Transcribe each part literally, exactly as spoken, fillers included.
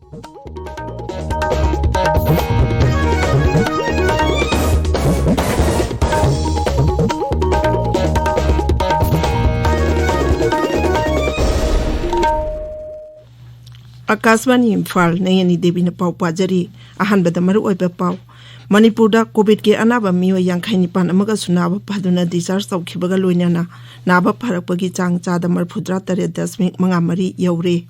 ꯑꯀꯥꯁꯕꯥꯅꯤ ꯏꯝꯐꯥꯜ, ꯅꯌꯅꯤ ꯗꯦꯕꯤꯅ ꯄꯥꯎ ꯄꯥꯖꯔꯤ꯫ ꯑꯍꯥꯟꯕꯗ ꯃꯔꯨꯑꯣꯏꯕ ꯄꯥꯎ꯫ ꯃꯅꯤꯄꯨꯔꯗ ꯀꯣꯚꯤꯗꯀꯤ ꯑꯅꯥꯕ ꯃꯤꯑꯣꯏ ꯌꯥꯡꯈꯩ ꯅꯤꯄꯥꯟ ꯑꯃꯒꯁꯨ ꯅꯥꯕ ꯐꯗꯨꯅ discharge ꯇꯧꯈꯤꯕꯒ ꯂꯣꯏꯅꯅ ꯅꯥꯕ ꯐꯔꯛꯄꯒꯤ ꯆꯥꯡ ꯆꯥꯗ ꯃꯔꯤꯐꯨꯇꯔꯥ ꯇꯔꯦꯠ ꯗꯁꯃꯤꯛ ꯃꯉꯥ ꯃꯔꯤ ꯌꯧꯔꯦ꯫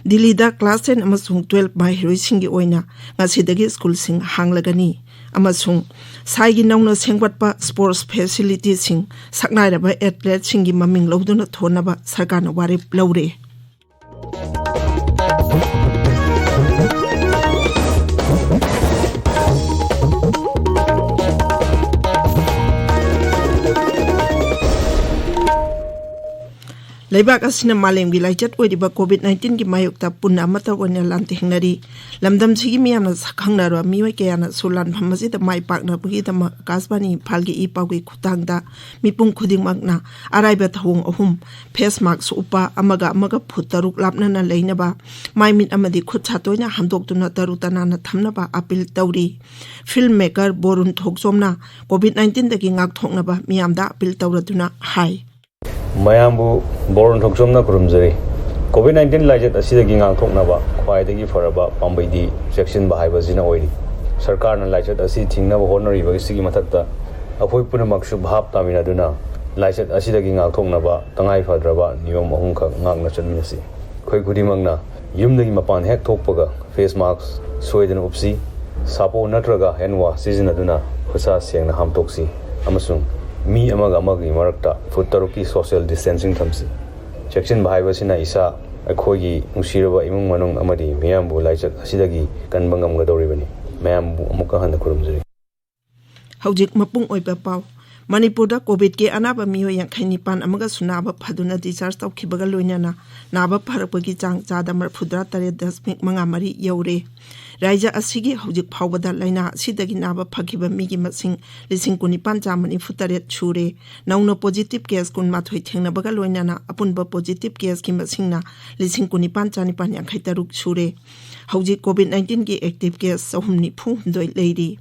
ꯗꯤꯜꯂꯤꯗ class ten ꯑꯃꯁꯨꯡ twelve ꯃꯍꯩꯔꯣꯏꯁꯤꯡꯒꯤ ꯑꯣꯏꯅ ꯉꯁꯤꯗꯒꯤ ꯁ꯭ꯀꯨꯜꯁꯤꯡ ꯍꯥꯡꯂꯒꯅꯤ ꯑꯃꯁꯨꯡ ꯁꯥꯏꯒꯤ ꯅꯧꯅ ꯁꯦꯝꯒꯠꯄ sports facilityꯁꯤꯡ ꯁꯛꯅꯥꯏꯔꯕ athleteꯁꯤꯡꯒꯤ ꯃꯃꯤꯡ ꯂꯧꯗꯨꯅ ꯊꯣꯟꯅꯕ ꯁꯔꯀꯥꯔꯅ ꯋꯥꯔꯦꯞ ꯂꯧꯔꯦ꯫ ꯂꯩꯕꯥꯛ ꯑꯁꯤꯅ ꯃꯥꯂꯦꯝꯒꯤ ꯂꯥꯏꯆꯠ ꯑꯣꯏꯔꯤꯕ ꯀꯣꯚꯤꯗ ꯅꯥꯏꯟꯇꯤꯟꯒꯤ ꯃꯥꯌꯣꯛꯇ ꯄꯨꯟꯅ ꯑꯃꯠꯇ ꯑꯣꯏꯅ ꯂꯥꯟꯊꯦꯡꯅꯔꯤ꯫ ꯂꯝꯗꯝꯁꯤꯒꯤ ꯃꯤꯌꯥꯝꯅ ꯁꯛꯈꯪꯅꯔꯕ ꯃꯤꯑꯣꯏ ꯀꯌꯥꯅꯁꯨ ꯂꯥꯟꯐꯝ ꯑꯁꯤꯗ ꯃꯥꯏ ꯄꯥꯛꯅꯕꯒꯤꯗꯃꯛ ꯑꯀꯥꯁꯕꯥꯅꯤ ꯏꯝꯐꯥꯜꯒꯤ ꯏ ꯄꯥꯎꯒꯤ ꯈꯨꯠꯊꯥꯡꯗ ꯃꯤꯄꯨꯝ ꯈꯨꯗꯤꯡꯃꯛꯅ ꯑꯔꯥꯏꯕ ꯊꯧꯑꯣꯡ ꯑꯍꯨꯝ, face mask ꯎꯞꯄ, ꯑꯃꯒ ꯑꯃꯒ ꯐꯨꯠ ꯇꯔꯨꯛ ꯂꯥꯞꯅꯅ ꯂꯩꯅꯕ, ꯃꯥꯏ ꯃꯤꯠ ꯑꯃꯗꯤ ꯈꯨꯠ ꯁꯥ ꯇꯣꯏꯅ ꯍꯥꯝꯗꯣꯛꯇꯨꯅ ꯇꯔꯨ ꯇꯅꯥꯟꯅ ꯊꯝꯅꯕ appeal ꯇꯧꯔꯤ꯫ Film maker ꯕꯣꯔꯨꯟ ꯊꯣꯛꯆꯣꯝꯅ ꯀꯣꯚꯤꯗ ꯅꯥꯏꯟꯇꯤꯟꯗꯒꯤ ꯉꯥꯛꯊꯣꯛꯅꯕ ꯃꯤꯌꯥꯝꯗ appeal ꯇꯧꯔꯗꯨꯅ ꯍꯥꯏ꯫ ꯃꯌꯥꯝꯕꯨ ꯕꯣꯔꯨꯟ ꯊꯣꯛꯆꯣꯝꯅ ꯈꯨꯔꯨꯝꯖꯔꯤ꯫ ꯀꯣꯚꯤꯗ ꯅꯥꯏꯟꯇꯤꯟ ꯂꯥꯏꯆꯠ ꯑꯁꯤꯗꯒꯤ ꯉꯥꯛꯊꯣꯛꯅꯕ ꯈ꯭ꯋꯥꯏꯗꯒꯤ ꯐꯔꯕ ꯄꯥꯝꯕꯩꯗꯤ ꯆꯦꯛꯁꯤꯟꯕ ꯍꯥꯏꯕꯁꯤꯅ ꯑꯣꯏꯔꯤ꯫ ꯁꯔꯀꯥꯔꯅ ꯂꯥꯏꯆꯠ ꯑꯁꯤ ꯊꯤꯡꯅꯕ ꯍꯣꯠꯅꯔꯤꯕꯁꯤꯒꯤ ꯃꯊꯛꯇ ꯑꯩꯈꯣꯏ ꯄꯨꯝꯅꯃꯛꯁꯨ ꯚꯥꯞ ꯇꯥꯃꯤꯟꯅꯗꯨꯅ ꯂꯥꯏꯆꯠ ꯑꯁꯤꯗꯒꯤ ꯉꯥꯛꯊꯣꯛꯅꯕ ꯇꯉꯥꯏ ꯐꯗ꯭ꯔꯕ ꯅꯤꯌꯣꯝ ꯑꯍꯨꯝꯈꯛ ꯉꯥꯛꯅ ꯆꯠꯃꯤꯟꯅꯁꯤ꯫ ꯑꯩꯈꯣꯏ ꯈꯨꯗꯤꯡꯃꯛꯅ ꯌꯨꯝꯗꯒꯤ ꯃꯄꯥꯟ ꯍꯦꯛ ꯊꯣꯛꯄꯒ face mask ꯁꯣꯏꯗꯅ ꯎꯞꯁꯤ꯫ ꯁꯥꯄꯣꯟ ꯅꯠꯇ꯭ꯔꯒ hand wash ꯁꯤꯖꯤꯟꯅꯗꯨꯅ ꯈꯨꯠꯁꯥ ꯁꯦꯡꯅ ꯍꯥꯝꯗꯣꯛꯁꯤ ꯑꯃꯁꯨꯡ ꯃꯤ ꯑꯃꯒ ꯑꯃꯒꯤ ꯃꯔꯛꯇ ꯐꯨꯠ ꯇꯔꯨꯛꯀꯤ social distancing ꯊꯝꯁꯤ꯫ ꯆꯦꯛꯁꯤꯟꯕ ꯍꯥꯏꯕꯁꯤꯅ ꯏꯁꯥ, ꯑꯩꯈꯣꯏꯒꯤ ꯅꯨꯡꯁꯤꯔꯕ ꯏꯃꯨꯡ ꯃꯅꯨꯡ ꯑꯃꯗꯤ ꯃꯤꯌꯥꯝꯕꯨ ꯂꯥꯏꯆꯠ ꯑꯁꯤꯗꯒꯤ ꯀꯟꯕ ꯉꯝꯒꯗꯧꯔꯤꯕꯅꯤ꯫ ꯃꯌꯥꯝꯕꯨ ꯑꯃꯨꯛꯀ ꯍꯟꯅ ꯈꯨꯔꯨꯝꯖꯔꯤ꯫ ꯍꯧꯖꯤꯛ ꯃꯄꯨꯡ ꯑꯣꯏꯕ ꯄꯥꯎ꯫ ꯃꯅꯤꯄꯨꯔꯗ ꯀꯣꯚꯤꯗꯀꯤ ꯑꯅꯥꯕ ꯃꯤꯑꯣꯏ ꯌꯥꯡꯈꯩ ꯅꯤꯄꯥꯟ ꯑꯃꯒꯁꯨ ꯅꯥꯕ ꯐꯗꯨꯅ discharge ꯇꯧꯈꯤꯕꯒ ꯂꯣꯏꯅꯅ ꯅꯥꯕ ꯐꯔꯛꯄꯒꯤ ꯆꯥꯡ ꯆꯥꯗ ꯃꯔꯤꯐꯨꯇꯔꯥ ꯇꯔꯦꯠ ꯗꯁꯃꯤꯛ ꯃꯉꯥ ꯃꯔꯤ ꯌꯧꯔꯦ꯫ ꯔꯥꯏꯖ꯭ꯌ ꯑꯁꯤꯒꯤ ꯍꯧꯖꯤꯛ ꯐꯥꯎꯕꯗ ꯂꯥꯏꯅꯥ ꯑꯁꯤꯗꯒꯤ ꯅꯥꯕ ꯐꯈꯤꯕ ꯃꯤꯒꯤ ꯃꯁꯤꯡ ꯂꯤꯁꯤꯡ ꯀꯨꯟꯅꯤꯄꯥꯟ ꯆꯥꯃ ꯅꯤꯐꯨ ꯇꯔꯦꯠ ꯁꯨꯔꯦ꯫ ꯅꯧꯅ positive case ꯀꯨꯟꯃꯥꯊꯣꯏ ꯊꯦꯡꯅꯕꯒ ꯂꯣꯏꯅꯅ ꯑꯄꯨꯟꯕ positive caseꯀꯤ ꯃꯁꯤꯡꯅ ꯂꯤꯁꯤꯡ ꯀꯨꯟꯅꯤꯄꯥꯟ ꯆꯥꯅꯤꯄꯥꯟ ꯌꯥꯡꯈꯩ ꯇꯔꯨꯛ ꯁꯨꯔꯦ꯫ ꯍꯧꯖꯤꯛ COVID nineteenꯒꯤ active case ꯆꯍꯨꯝ ꯅꯤꯐꯨ ꯍꯨꯝꯗꯣꯏ ꯂꯩꯔꯤ꯫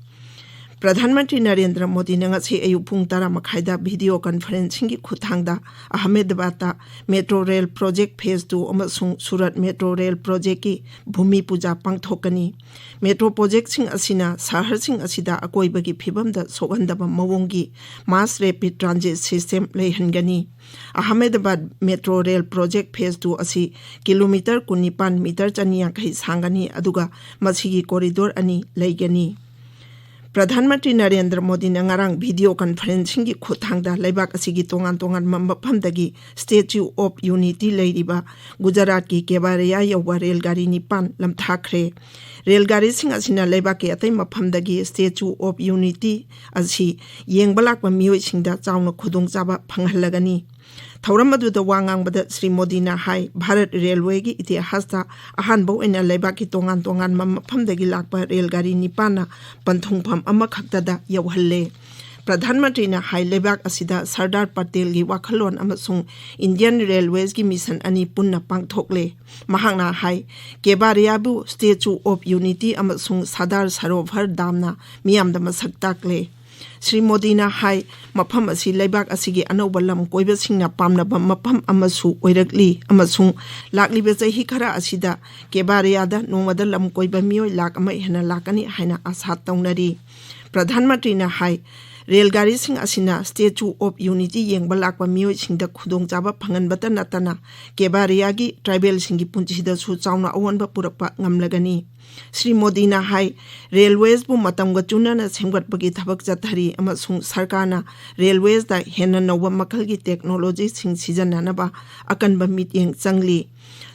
ꯄ꯭ꯔꯙꯥꯟ ꯃꯟꯇ꯭ꯔꯤ ꯅꯔꯦꯟꯗ꯭ꯔ ꯃꯣꯗꯤꯅ ꯉꯁꯤ ꯑꯌꯨꯛ ꯄꯨꯡ ꯇꯔꯥ ꯃꯈꯥꯏꯗ video conferencingꯒꯤ ꯈꯨꯠꯊꯥꯡꯗ ꯑꯍꯃꯦꯗꯕꯥꯗꯇ metro rail project phase two ꯑꯃꯁꯨꯡ ꯁꯨꯔꯠ metro rail projectꯀꯤ ꯚꯨꯃꯤ ꯄꯨꯖꯥ ꯄꯥꯡꯊꯣꯛꯀꯅꯤ꯫ Metro projectꯁꯤꯡ ꯑꯁꯤꯅ ꯁꯍꯔꯁꯤꯡ ꯑꯁꯤꯗ ꯑꯀꯣꯏꯕꯒꯤ ꯐꯤꯕꯝꯗ ꯁꯣꯛꯍꯟꯗꯕ ꯃꯑꯣꯡꯒꯤ mass rapid transit system ꯂꯩꯍꯟꯒꯅꯤ꯫ Ahmedabad metro rail project phase two ꯑꯁꯤ kilometre ꯀꯨꯟꯅꯤꯄꯥꯟ, metre ꯆꯅꯤ ꯌꯥꯡꯈꯩ ꯁꯥꯡꯒꯅꯤ, ꯑꯗꯨꯒ ꯃꯁꯤꯒꯤ corridor ꯑꯅꯤ ꯂꯩꯒꯅꯤ꯫ ꯄ꯭ꯔꯙꯥꯟ ꯃꯟꯇ꯭ꯔꯤ ꯅꯔꯦꯟꯗ꯭ꯔ ꯃꯣꯗꯤꯅ ꯉꯔꯥꯡ video conferencingꯒꯤ ꯈꯨꯠꯊꯥꯡꯗ ꯂꯩꯕꯥꯛ ꯑꯁꯤꯒꯤ ꯇꯣꯉꯥꯟ ꯇꯣꯉꯥꯟꯕ ꯃꯐꯝꯗꯒꯤ Statue of Unity ꯂꯩꯔꯤꯕ ꯒꯨꯖꯔꯥꯠꯀꯤ ꯀꯦꯕꯥꯔꯤꯌꯥ ꯌꯧꯕ ꯔꯦꯜ ꯒꯥꯔꯤ ꯅꯤꯄꯥꯟ ꯂꯝꯊꯥꯈ꯭ꯔꯦ꯫ ꯔꯦꯜ ꯒꯥꯔꯤꯁꯤꯡ ꯑꯁꯤꯅ ꯂꯩꯕꯥꯛꯀꯤ ꯑꯇꯩ ꯃꯐꯝꯗꯒꯤ Statue of Unity ꯑꯁꯤ ꯌꯦꯡꯕ ꯂꯥꯛꯄ ꯃꯤꯑꯣꯏꯁꯤꯡꯗ ꯆꯥꯎꯅ ꯈꯨꯗꯣꯡꯆꯥꯕ ꯐꯪꯍꯜꯂꯒꯅꯤ꯫ ꯊꯧꯔꯝ ꯑꯗꯨꯗ ꯋꯥ ꯉꯥꯡꯕꯗ ꯁ꯭ꯔꯤ ꯃꯣꯗꯤꯅ ꯍꯥꯏ, ꯚꯥꯔꯠ ꯔꯦꯜꯋꯦꯒꯤ ꯏꯇꯤꯍꯥꯁꯇ ꯑꯍꯥꯟꯕ ꯑꯣꯏꯅ ꯂꯩꯕꯥꯛꯀꯤ ꯇꯣꯉꯥꯟ ꯇꯣꯉꯥꯟꯕ ꯃꯐꯝꯗꯒꯤ ꯂꯥꯛꯄ ꯔꯦꯜ ꯒꯥꯔꯤ ꯅꯤꯄꯥꯟꯅ ꯄꯟꯊꯨꯡꯐꯝ ꯑꯃꯈꯛꯇꯗ ꯌꯧꯍꯜꯂꯦ꯫ ꯄ꯭ꯔꯙꯥꯟ ꯃꯟꯇ꯭ꯔꯤꯅ ꯍꯥꯏ, ꯂꯩꯕꯥꯛ ꯑꯁꯤꯗ ꯁꯔꯗꯥꯔ ꯄꯇꯦꯜꯒꯤ ꯋꯥꯈꯜꯂꯣꯟ ꯑꯃꯁꯨꯡ Indian Railwaysꯀꯤ mission ꯑꯅꯤ ꯄꯨꯟꯅ ꯄꯥꯡꯊꯣꯛꯂꯦ꯫ ꯃꯍꯥꯛꯅ ꯍꯥꯏ, ꯀꯦꯕꯥꯔꯤꯌꯥꯕꯨ Statue of Unity ꯑꯃꯁꯨꯡ ꯁꯔꯗꯥꯔ ꯁꯔꯣꯚꯔ ꯗꯥꯝꯅ ꯃꯤꯌꯥꯝꯗ ꯃꯁꯛ ꯇꯥꯛꯂꯦ꯫ ꯁ꯭ꯔꯤ ꯃꯣꯗꯤꯅ ꯍꯥꯏ, ꯃꯐꯝ ꯑꯁꯤ ꯂꯩꯕꯥꯛ ꯑꯁꯤꯒꯤ ꯑꯅꯧꯕ ꯂꯝ ꯀꯣꯏꯕꯁꯤꯡꯅ ꯄꯥꯝꯅꯕ ꯃꯐꯝ ꯑꯃꯁꯨ ꯑꯣꯏꯔꯛꯂꯤ ꯑꯃꯁꯨꯡ ꯂꯥꯛꯂꯤꯕ ꯆꯍꯤ ꯈꯔ ꯑꯁꯤꯗ ꯀꯦꯕꯥꯔꯤꯌꯥꯗ ꯅꯣꯡꯃꯗ ꯂꯝ ꯀꯣꯏꯕ ꯃꯤꯑꯣꯏ ꯂꯥꯈ ꯑꯃ ꯍꯦꯟꯅ ꯂꯥꯛꯀꯅꯤ ꯍꯥꯏꯅ ꯑꯥꯁꯥ ꯇꯧꯅꯔꯤ꯫ ꯄ꯭ꯔꯙꯥꯟ ꯃꯟꯇ꯭ꯔꯤꯅ ꯍꯥꯏ, ꯔꯦꯜ ꯒꯥꯔꯤꯁꯤꯡ ꯑꯁꯤꯅ Statue of Unity ꯌꯦꯡꯕ ꯂꯥꯛꯄ ꯃꯤꯑꯣꯏꯁꯤꯡꯗ ꯈꯨꯗꯣꯡꯆꯥꯕ ꯐꯪꯍꯟꯕꯇ ꯅꯠꯇꯅ ꯀꯦꯕꯥꯔꯤꯌꯥꯒꯤ tribalꯁꯤꯡꯒꯤ ꯄꯨꯟꯁꯤꯗꯁꯨ ꯆꯥꯎꯅ ꯑꯑꯣꯟꯕ ꯄꯨꯔꯛꯄ ꯉꯝꯂꯒꯅꯤ꯫ ꯁ꯭ꯔꯤ ꯃꯣꯗꯤꯅ ꯍꯥꯏ, Railwaysꯕꯨ ꯃꯇꯝꯒ ꯆꯨꯅꯅ ꯁꯦꯝꯒꯠꯄꯒꯤ ꯊꯕꯛ ꯆꯠꯊꯔꯤ ꯑꯃꯁꯨꯡ ꯁꯔꯀꯥꯔꯅ Railwaysꯇ ꯍꯦꯟꯅ ꯅꯧꯕ ꯃꯈꯜꯒꯤ technologyꯁꯤꯡ ꯁꯤꯖꯤꯟꯅꯅꯕ ꯑꯀꯟꯕ ꯃꯤꯠꯌꯦꯡ ꯆꯪꯂꯤ꯫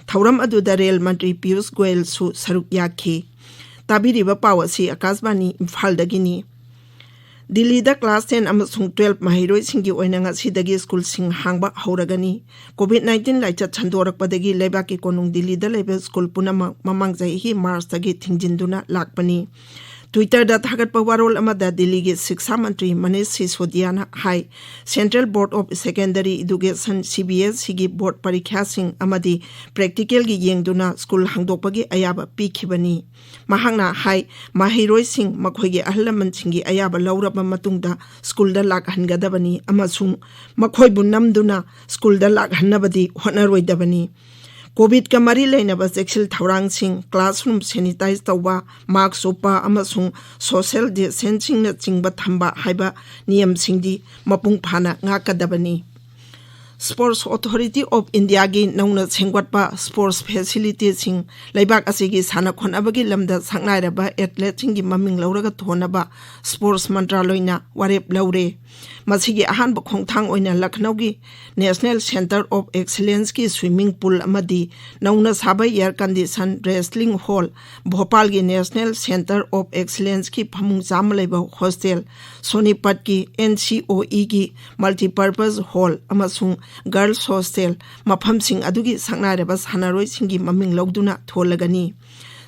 ꯊꯧꯔꯝ ꯑꯗꯨꯗ ꯔꯦꯜ ꯃꯟꯇ꯭ꯔꯤ ꯄꯤꯌꯨꯁ ꯒꯣꯌꯜꯁꯨ ꯁꯔꯨꯛ ꯌꯥꯈꯤ꯫ ꯇꯥꯕꯤꯔꯤꯕ ꯄꯥꯎ ꯑꯁꯤ ꯑꯀꯥꯁꯕꯥꯅꯤ ꯏꯝꯐꯥꯜꯗꯒꯤꯅꯤ꯫ ꯗꯤꯜꯂꯤꯗ class ten ꯑꯃꯁꯨꯡ twelve ꯃꯍꯩꯔꯣꯏꯁꯤꯡꯒꯤ ꯑꯣꯏꯅ ꯉꯁꯤꯗꯒꯤ ꯁ꯭ꯀꯨꯜꯁꯤꯡ ꯍꯥꯡꯕ ꯍꯧꯔꯒꯅꯤ꯫ COVID nineteen ꯂꯥꯏꯆꯠ ꯁꯟꯗꯣꯔꯛꯄꯗꯒꯤ ꯂꯩꯕꯥꯛꯀꯤ ꯀꯣꯅꯨꯡ ꯗꯤꯜꯂꯤꯗ ꯂꯩꯕ ꯁ꯭ꯀꯨꯜ ꯄꯨꯝꯅꯃꯛ ꯃꯃꯥꯡ ꯆꯍꯤꯒꯤ ꯃꯥꯔꯆꯇꯒꯤ ꯊꯤꯡꯖꯤꯟꯗꯨꯅ ꯂꯥꯛꯄꯅꯤ꯫ Twitterꯗ ꯊꯥꯒꯠꯄ ꯋꯥꯔꯣꯜ ꯑꯃꯗ ꯗꯤꯜꯂꯤꯒꯤ ꯁꯤꯛꯁꯥ ꯃꯟꯇ꯭ꯔꯤ ꯃꯅꯤꯁ ꯁꯤꯁꯣꯗꯤꯌꯥꯅ ꯍꯥꯏ, Central Board of Secondary Education, CBSEꯒꯤ board ꯄꯔꯤꯈ꯭ꯌꯥꯁꯤꯡ ꯑꯃꯗꯤ practicalꯒꯤ ꯌꯦꯡꯗꯨꯅ ꯁ꯭ꯀꯨꯜ ꯍꯥꯡꯗꯣꯛꯄꯒꯤ ꯑꯌꯥꯕ ꯄꯤꯈꯤꯕꯅꯤ꯫ ꯃꯍꯥꯛꯅ ꯍꯥꯏ, ꯃꯍꯩꯔꯣꯏꯁꯤꯡ ꯃꯈꯣꯏꯒꯤ ꯑꯍꯜ ꯂꯃꯟꯁꯤꯡꯒꯤ ꯑꯌꯥꯕ ꯂꯧꯔꯕ ꯃꯇꯨꯡꯗ ꯁ꯭ꯀꯨꯜꯗ ꯂꯥꯛꯍꯟꯒꯗꯕꯅꯤ ꯑꯃꯁꯨꯡ ꯃꯈꯣꯏꯕꯨ ꯅꯝꯗꯨꯅ ꯁ꯭ꯀꯨꯜꯗ ꯂꯥꯛꯍꯟꯅꯕꯗꯤ ꯍꯣꯠꯅꯔꯣꯏꯗꯕꯅꯤ꯫ COVIDꯀ ꯃꯔꯤ ꯂꯩꯅꯕ ꯆꯦꯛꯁꯤꯜ ꯊꯧꯔꯥꯡꯁꯤꯡ, classroom sanitize ꯇꯧꯕ, mask ꯎꯞꯄ ꯑꯃꯁꯨꯡ social distancingꯅꯆꯤꯡꯕ ꯊꯝꯕ ꯍꯥꯏꯕ ꯅꯤꯌꯝꯁꯤꯡꯗꯤ ꯃꯄꯨꯡ ꯐꯥꯅ ꯉꯥꯛꯀꯗꯕꯅꯤ꯫ Sports Authority of Indiaꯒꯤ ꯅꯧꯅ ꯁꯦꯝꯒꯠꯄ sports facilityꯁꯤꯡ, ꯂꯩꯕꯥꯛ ꯑꯁꯤꯒꯤ ꯁꯥꯟꯅ ꯈꯣꯠꯅꯕꯒꯤ ꯂꯝꯗ ꯁꯛꯅꯥꯏꯔꯕ athleteꯁꯤꯡꯒꯤ ꯃꯃꯤꯡ ꯂꯧꯔꯒ ꯊꯣꯟꯅꯕ sports ꯃꯟꯇ꯭ꯔꯥꯂꯣꯏꯅ ꯋꯥꯔꯦꯞ ꯂꯧꯔꯦ꯫ ꯃꯁꯤꯒꯤ ꯑꯍꯥꯟꯕ ꯈꯣꯡꯊꯥꯡ ꯑꯣꯏꯅ ꯂꯈꯅꯧꯒꯤ National Centre of Excellenceꯀꯤ swimming pool ꯑꯃꯗꯤ ꯅꯧꯅ ꯁꯥꯕ air condition wrestling hall, ꯚꯣꯄꯥꯜꯒꯤ National Centre of Excellenceꯀꯤ ꯐꯃꯨꯡ ꯆꯥꯝꯃ ꯂꯩꯕ hostel, ꯁꯣꯅꯤꯄꯠꯀꯤ NCOEꯒꯤ multipurpose hall ꯑꯃꯁꯨꯡ girls hostel ꯃꯐꯝꯁꯤꯡ ꯑꯗꯨꯒꯤ ꯁꯛꯅꯥꯏꯔꯕ ꯁꯥꯟꯅꯔꯣꯏꯁꯤꯡꯒꯤ ꯃꯃꯤꯡ ꯂꯧꯗꯨꯅ ꯊꯣꯜꯂꯒꯅꯤ꯫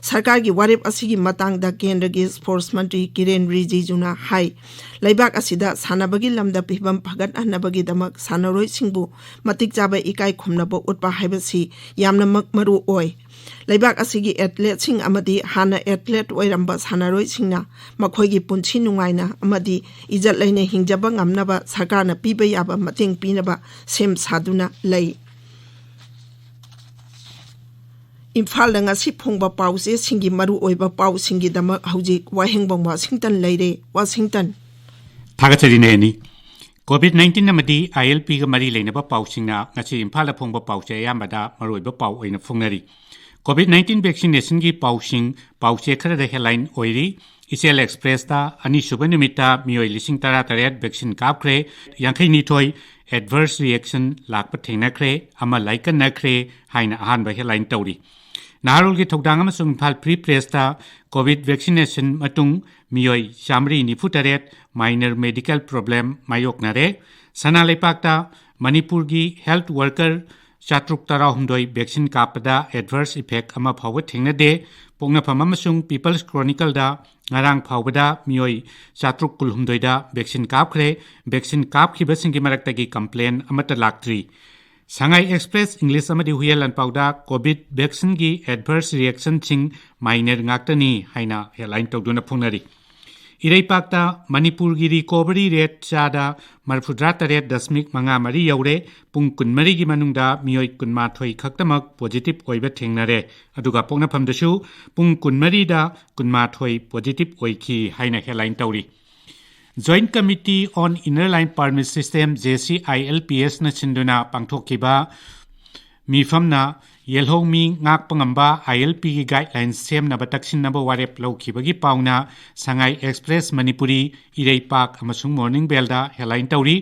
ꯁꯔꯀꯥꯔꯒꯤ ꯋꯥꯔꯦꯞ ꯑꯁꯤꯒꯤ ꯃꯇꯥꯡꯗ ꯀꯦꯟꯗ꯭ꯔꯒꯤ sports ꯃꯟꯇ꯭ꯔꯤ ꯀꯤꯔꯦꯟ ꯔꯤꯖꯤꯖꯨꯅ ꯍꯥꯏ, ꯂꯩꯕꯥꯛ ꯑꯁꯤꯗ ꯁꯥꯟꯅꯕꯒꯤ ꯂꯝꯗ ꯐꯤꯕꯝ ꯐꯒꯠꯍꯟꯅꯕꯒꯤꯗꯃꯛ ꯁꯥꯟꯅꯔꯣꯏꯁꯤꯡꯕꯨ ꯃꯇꯤꯛ ꯆꯥꯕ ꯏꯀꯥꯏ ꯈꯨꯝꯅꯕ ꯎꯠꯄ ꯍꯥꯏꯕꯁꯤ ꯌꯥꯝꯅꯃꯛ ꯃꯔꯨ ꯑꯣꯏ꯫ ꯂꯩꯕꯥꯛ ꯑꯁꯤꯒꯤ athleteꯁꯤꯡ ꯑꯃꯗꯤ ꯍꯥꯟꯅ athlete ꯑꯣꯏꯔꯝꯕ ꯁꯥꯟꯅꯔꯣꯏꯁꯤꯡꯅ ꯃꯈꯣꯏꯒꯤ ꯄꯨꯟꯁꯤ ꯅꯨꯡꯉꯥꯏꯅ ꯑꯃꯗꯤ ꯏꯖꯠ ꯂꯩꯅ ꯍꯤꯡꯖꯕ ꯉꯝꯅꯕ ꯁꯔꯀꯥꯔꯅ ꯄꯤꯕ ꯌꯥꯕ ꯃꯇꯦꯡ ꯄꯤꯅꯕ ꯁꯦꯝ ꯁꯥꯗꯨꯅ ꯂꯩ꯫ ꯏꯝꯐꯥꯜꯗ ꯉꯁꯤ ꯐꯣꯡꯕ ꯄꯥꯎꯆꯦꯁꯤꯡꯒꯤ ꯃꯔꯨꯑꯣꯏꯕ ꯄꯥꯎꯁꯤꯡꯒꯤꯗꯃꯛ ꯍꯧꯖꯤꯛ ꯋꯥꯍꯦꯡꯕꯝ ꯋꯥꯁꯤꯡꯇꯟ ꯂꯩꯔꯦ꯫ ꯋꯥꯁꯤꯡꯇꯟ꯫ ꯊꯥꯒꯠꯆꯔꯤ ꯅꯦꯅꯤ꯫ COVID nineteen ꯑꯃꯗꯤ ILPꯒ ꯃꯔꯤ ꯂꯩꯅꯕ ꯄꯥꯎꯁꯤꯡꯅ ꯉꯁꯤ ꯏꯝꯐꯥꯜꯗ ꯐꯣꯡꯕ ꯄꯥꯎꯆꯦ ꯑꯌꯥꯝꯕꯗ ꯃꯔꯨꯑꯣꯏꯕ ꯄꯥꯎ ꯑꯣꯏꯅ ꯐꯣꯡꯅꯔꯤ꯫ COVID nineteen vaccinationꯒꯤ ꯄꯥꯎꯁꯤꯡ, ꯄꯥꯎꯆꯦ ꯈꯔꯗ headline ꯑꯣꯏꯔꯤ꯫ ꯏꯆꯦꯜ Expressꯇ ꯑꯅꯤꯁꯨꯕ ꯅꯨꯃꯤꯠꯇ ꯃꯤꯑꯣꯏ ꯂꯤꯁꯤꯡ ꯇꯔꯥꯇꯔꯦꯠ vaccine ꯀꯥꯞꯈ꯭ꯔꯦ, ꯌꯥꯡꯈꯩꯅꯤꯊꯣꯏ adverse reaction ꯂꯥꯛꯄ ꯊꯦꯡꯅꯈ꯭ꯔꯦ, ꯑꯃ ꯂꯥꯏꯀꯠꯅꯈ꯭ꯔꯦ ꯍꯥꯏꯅ ꯑꯍꯥꯟꯕ headline ꯇꯧꯔꯤ꯫ ꯅꯍꯥꯔꯣꯜꯒꯤ ꯊꯧꯗꯥꯡ ꯑꯃꯁꯨꯡ ꯏꯝꯐꯥꯜ ꯐ꯭ꯔꯤ ꯄ꯭ꯔꯦꯁꯇ ꯀꯣꯚꯤꯗ ꯚꯦꯛꯁꯤꯅꯦꯁꯟ ꯃꯇꯨꯡ ꯃꯤꯑꯣꯏ ꯆꯥꯃꯔꯤ ꯅꯤꯐꯨ ꯇꯔꯦꯠ ꯃꯥꯏꯅꯔ ꯃꯦꯗꯤꯀꯦꯜ ꯄ꯭ꯔꯣꯕ꯭ꯂꯦꯝ ꯃꯥꯌꯣꯛꯅꯔꯦ꯫ ꯁꯅꯥ ꯂꯩꯄꯥꯛꯇ ꯃꯅꯤꯄꯨꯔꯒꯤ ꯍꯦꯜꯊ ꯋꯥꯔꯀꯔ ꯆꯥꯇ꯭ꯔꯨꯛ ꯇꯔꯥꯍꯨꯝꯗꯣꯏ ꯚꯦꯛꯁꯤꯟ ꯀꯥꯞꯄꯗ ꯑꯦꯗꯚꯔꯁ ꯏꯐꯦꯛ ꯑꯃ ꯐꯥꯎꯕ ꯊꯦꯡꯅꯗꯦ꯫ ꯄꯣꯛꯅꯐꯝ ꯑꯃꯁꯨꯡ ꯄꯤꯄꯜꯁ ꯀ꯭ꯔꯣꯅꯤꯀꯜꯗ ꯉꯔꯥꯡ ꯐꯥꯎꯕꯗ ꯃꯤꯑꯣꯏ ꯆꯥꯇ꯭ꯔꯨꯛ ꯀꯨꯟꯍꯨꯝꯗꯣꯏꯗ ꯚꯦꯛꯁꯤꯟ ꯀꯥꯞꯈ꯭ꯔꯦ꯫ ꯚꯦꯛꯁꯤꯟ ꯀꯥꯞꯈꯤꯕꯁꯤꯡꯒꯤ ꯃꯔꯛꯇꯒꯤ ꯀꯝꯄ꯭ꯂꯦꯟ ꯑꯃꯠꯇ ꯂꯥꯛꯇ꯭ꯔꯤ꯫ ꯁꯉꯥꯏ ꯑꯦꯛꯁꯄ꯭ꯔꯦꯁ ꯏꯪꯂꯤꯁ ꯑꯃꯗꯤ ꯍꯨꯏꯌꯦꯟ ꯂꯥꯟꯄꯥꯎꯗ ꯀꯣꯚꯤꯗ ꯚꯦꯛꯁꯤꯟꯒꯤ ꯑꯦꯗꯚꯔꯁ ꯔꯤꯌꯦꯛꯁꯟꯁꯤꯡ ꯃꯥꯏꯅꯔ ꯉꯥꯛꯇꯅꯤ ꯍꯥꯏꯅ ꯍꯦꯗꯂꯥꯏꯟ ꯇꯧꯗꯨꯅ ꯐꯣꯡꯅꯔꯤ꯫ ꯏꯔꯩꯄꯥꯛꯇ ꯃꯅꯤꯄꯨꯔꯒꯤ ꯔꯤꯀꯣꯚꯔꯤ ꯔꯦꯠ ꯆꯥꯗ ꯃꯔꯤꯐꯨꯇꯔꯥ ꯇꯔꯦꯠ ꯗꯁꯃꯤꯛ ꯃꯉꯥ ꯃꯔꯤ ꯌꯧꯔꯦ꯫ ꯄꯨꯡ ꯀꯨꯟꯃꯔꯤꯒꯤ ꯃꯅꯨꯡꯗ ꯃꯤꯑꯣꯏ ꯀꯨꯟꯃꯥꯊꯣꯏ ꯈꯛꯇꯃꯛ ꯄꯣꯖꯤꯇꯤꯚ ꯑꯣꯏꯕ ꯊꯦꯡꯅꯔꯦ꯫ ꯑꯗꯨꯒ ꯄꯣꯛꯅꯐꯝꯗꯁꯨ ꯄꯨꯡ ꯀꯨꯟꯃꯔꯤꯗ ꯀꯨꯟꯃꯥꯊꯣꯏ ꯄꯣꯖꯤꯇꯤꯚ ꯑꯣꯏꯈꯤ ꯍꯥꯏꯅ ꯍꯦꯗꯂꯥꯏꯟ ꯇꯧꯔꯤ꯫ Joint Committee on Inner Line Permit System, JCILPS ꯅ ꯁꯤꯟꯗꯨꯅ ꯄꯥꯡꯊꯣꯛꯈꯤꯕ ꯃꯤꯐꯝꯅ ꯌꯦꯜꯍꯧꯃꯤ ꯉꯥꯛꯄ ꯉꯝꯕ ILP ꯒꯤ ꯒꯥꯏꯗꯂꯥꯏꯟ ꯁꯦꯝꯅꯕ ꯇꯛꯁꯤꯟꯅꯕ ꯋꯥꯔꯦꯞ ꯂꯧꯈꯤꯕꯒꯤ ꯄꯥꯎꯅ ꯁꯉꯥꯏ ꯑꯦꯛꯁꯄ꯭ꯔꯦꯁ ꯃꯅꯤꯄꯨꯔꯤ, ꯏꯔꯩꯄꯥꯛ ꯑꯃꯁꯨꯡ ꯃꯣꯔꯅꯤꯡ ꯕꯦꯜꯗ ꯍꯦꯗꯂꯥꯏꯟ ꯇꯧꯔꯤ꯫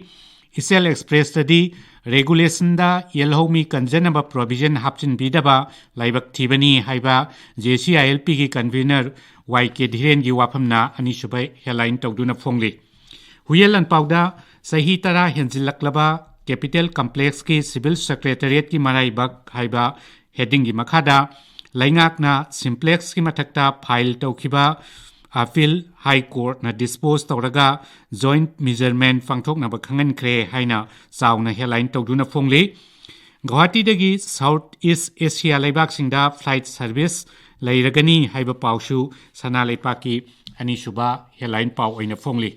ꯏꯆꯦꯜ ꯑꯦꯛꯁꯄ꯭ꯔꯦꯁꯇꯗꯤ ꯔꯦꯒꯨꯂꯦꯁꯟꯗ ꯌꯦꯜꯍꯧꯃꯤ ꯀꯟꯖꯅꯕ ꯄ꯭ꯔꯣꯚꯤꯖꯟ ꯍꯥꯞꯆꯤꯟꯕꯤꯗꯕ ꯂꯥꯏꯕꯛ ꯊꯤꯕꯅꯤ ꯍꯥꯏꯕ JCILP ꯒꯤ ꯀꯟꯚꯤꯅꯔ ꯋꯥꯏ ꯀꯦ ꯙꯤꯔꯦꯟꯒꯤ ꯋꯥꯐꯝꯅ ꯑꯅꯤꯁꯨꯕ ꯍꯦꯗꯂꯥꯏꯟ ꯇꯧꯗꯨꯅ ꯐꯣꯡꯂꯤ꯫ ꯍꯨꯏꯌꯦꯟ ꯂꯥꯟꯄꯥꯎꯗ ꯆꯍꯤ ꯇꯔꯥ ꯍꯦꯟꯖꯤꯜꯂꯛꯂꯕ ꯀꯦꯄꯤꯇꯦꯜ ꯀꯝꯄ꯭ꯂꯦꯛꯁꯀꯤ ꯁꯤꯚꯤꯜ ꯁꯦꯀ꯭ꯔꯦꯇꯔꯤꯌꯦꯠꯀꯤ ꯃꯔꯥꯏꯕꯛ ꯍꯥꯏꯕ ꯍꯦꯗꯤꯡꯒꯤ ꯃꯈꯥꯗ ꯂꯩꯉꯥꯛꯅ ꯁꯤꯝꯄ꯭ꯂꯦꯛꯁꯀꯤ ꯃꯊꯛꯇ ꯐꯥꯏꯜ ꯇꯧꯈꯤꯕ ꯑꯄꯤꯜ ꯍꯥꯏ ꯀꯣꯔꯠꯅ ꯗꯤꯁꯄꯣꯖ ꯇꯧꯔꯒ ꯖꯣꯏꯟꯠ ꯃꯤꯖꯔꯃꯦꯟ ꯄꯥꯡꯊꯣꯛꯅꯕ ꯈꯪꯍꯟꯈ꯭ꯔꯦ ꯍꯥꯏꯅ ꯆꯥꯎꯅ ꯍꯦꯗꯂꯥꯏꯟ ꯇꯧꯗꯨꯅ ꯐꯣꯡꯂꯤ꯫ ꯒꯧꯍꯥꯇꯤꯗꯒꯤ ꯁꯥꯎꯠ ꯏꯁ ꯑꯦꯁꯤꯌꯥ ꯂꯩꯕꯥꯛꯁꯤꯡꯗ ꯐ꯭ꯂꯥꯏꯠ ꯁꯔꯚꯤꯁ ꯂꯩꯔꯒꯅꯤ ꯍꯥꯏꯕ ꯄꯥꯎꯁꯨ ꯁꯅꯥ ꯂꯩꯄꯥꯛꯀꯤ ꯑꯅꯤꯁꯨꯕ ꯍꯦꯗꯂꯥꯏꯟ ꯄꯥꯎ ꯑꯣꯏꯅ ꯐꯣꯡꯂꯤ꯫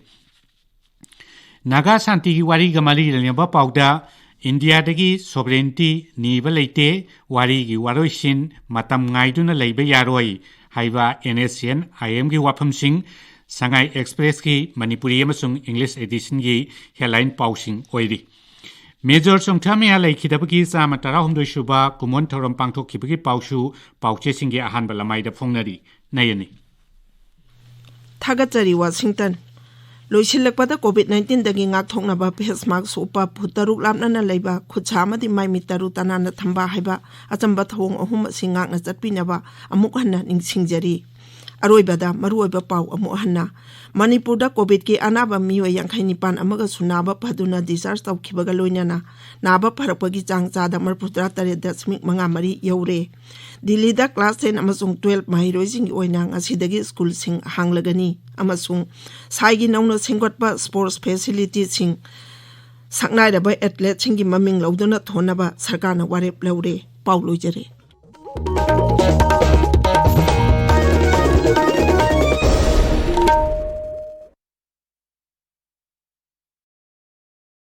ꯅꯥꯒꯥ ꯁꯥꯟꯇꯤꯒꯤ ꯋꯥꯔꯤꯒ ꯃꯔꯤ ꯂꯩꯅꯕ ꯄꯥꯎꯗ ꯏꯟꯗꯤꯌꯥꯗꯒꯤ ꯁꯣꯚꯔꯦꯟꯇꯤ ꯅꯤꯕ ꯂꯩꯇꯦ, ꯋꯥꯔꯤꯒꯤ ꯋꯥꯔꯣꯏꯁꯤꯟ ꯃꯇꯝ ꯉꯥꯏꯗꯨꯅ ꯂꯩꯕ ꯌꯥꯔꯣꯏ ꯍꯥꯏꯕ NSCN IM ꯒꯤ ꯋꯥꯐꯝꯁꯤꯡ ꯁꯉꯥꯏ ꯑꯦꯛꯁꯄ꯭ꯔꯦꯁꯀꯤ ꯃꯅꯤꯄꯨꯔꯤ ꯑꯃꯁꯨꯡ ꯏꯪꯂꯤꯁ ꯑꯦꯗꯤꯁꯟꯒꯤ ꯍꯦꯗꯂꯥꯏꯟ ꯄꯥꯎꯁꯤꯡ ꯑꯣꯏꯔꯤ꯫ ꯃꯦꯖꯣꯔ ꯆꯣꯡꯊꯥꯃꯌꯥ ꯂꯩꯈꯤꯗꯕꯒꯤ ꯆꯥꯝꯃ ꯇꯔꯥꯍꯨꯝꯗꯣꯏ ꯁꯨꯕ ꯀꯨꯝꯑꯣꯟ ꯊꯧꯔꯝ ꯄꯥꯡꯊꯣꯛꯈꯤꯕꯒꯤ ꯄꯥꯎꯁꯨ ꯄꯥꯎꯆꯦꯁꯤꯡꯒꯤ ꯑꯍꯥꯟꯕ ꯂꯃꯥꯏꯗ ꯐꯣꯡꯅꯔꯤ꯫ ꯅꯌꯅꯤ꯫ ꯊꯥꯒꯠꯆꯔꯤ, ꯋꯥꯁꯤꯡꯇꯟ꯫ ꯂꯣꯏꯁꯤꯜꯂꯛꯄꯗ COVID nineteen ꯗꯒꯤ ꯉꯥꯛꯊꯣꯛꯅꯕ face mask ꯎꯞꯄ, ꯐꯨꯠ ꯇꯔꯨꯛ ꯂꯥꯞꯅꯅ ꯂꯩꯕ, ꯈꯨꯠ ꯁꯥ ꯑꯃꯗꯤ ꯃꯥꯏ ꯃꯤꯠ ꯇꯔꯨ ꯇꯅꯥꯟꯅ ꯊꯝꯕ ꯍꯥꯏꯕ ꯑꯆꯝꯕ ꯊꯧꯑꯣꯡ ꯑꯍꯨꯝ ꯑꯁꯤ ꯉꯥꯛꯅ ꯆꯠꯄꯤꯅꯕ ꯑꯃꯨꯛ ꯍꯟꯅ ꯅꯤꯡꯁꯤꯡꯖꯔꯤ꯫ ꯑꯔꯣꯏꯕꯗ ꯃꯔꯨꯑꯣꯏꯕ ꯄꯥꯎ ꯑꯃꯨꯛ ꯍꯟꯅ꯫ ꯃꯅꯤꯄꯨꯔꯗ COVIDꯀꯤ ꯑꯅꯥꯕ ꯃꯤꯑꯣꯏ ꯌꯥꯡꯈꯩ ꯅꯤꯄꯥꯟ ꯑꯃꯒꯁꯨ ꯅꯥꯕ ꯐꯗꯨꯅ discharge ꯇꯧꯈꯤꯕꯒ ꯂꯣꯏꯅꯅ ꯅꯥꯕ ꯐꯔꯛꯄꯒꯤ ꯆꯥꯡ ꯆꯥꯗ ꯃꯔꯤꯐꯨꯇꯔꯥ ꯇꯔꯦꯠ ꯗꯁꯃꯤꯛ ꯃꯉꯥ ꯃꯔꯤ ꯌꯧꯔꯦ꯫ ꯗꯤꯜꯂꯤꯗ class ten ꯑꯃꯁꯨꯡ twelve ꯃꯍꯩꯔꯣꯏꯁꯤꯡꯒꯤ ꯑꯣꯏꯅ ꯉꯁꯤꯗꯒꯤ ꯁ꯭ꯀꯨꯜꯁꯤꯡ ꯍꯥꯡꯂꯒꯅꯤ ꯑꯃꯁꯨꯡ ꯁꯥꯏꯒꯤ ꯅꯧꯅ ꯁꯦꯝꯒꯠꯄ sports facilityꯁꯤꯡ ꯁꯛꯅꯥꯏꯔꯕ athleteꯁꯤꯡꯒꯤ ꯃꯃꯤꯡ ꯂꯧꯗꯨꯅ ꯊꯣꯟꯅꯕ ꯁꯔꯀꯥꯔꯅ ꯋꯥꯔꯦꯞ ꯂꯧꯔꯦ꯫ ꯄꯥꯎ ꯂꯣꯏꯖꯔꯦ꯫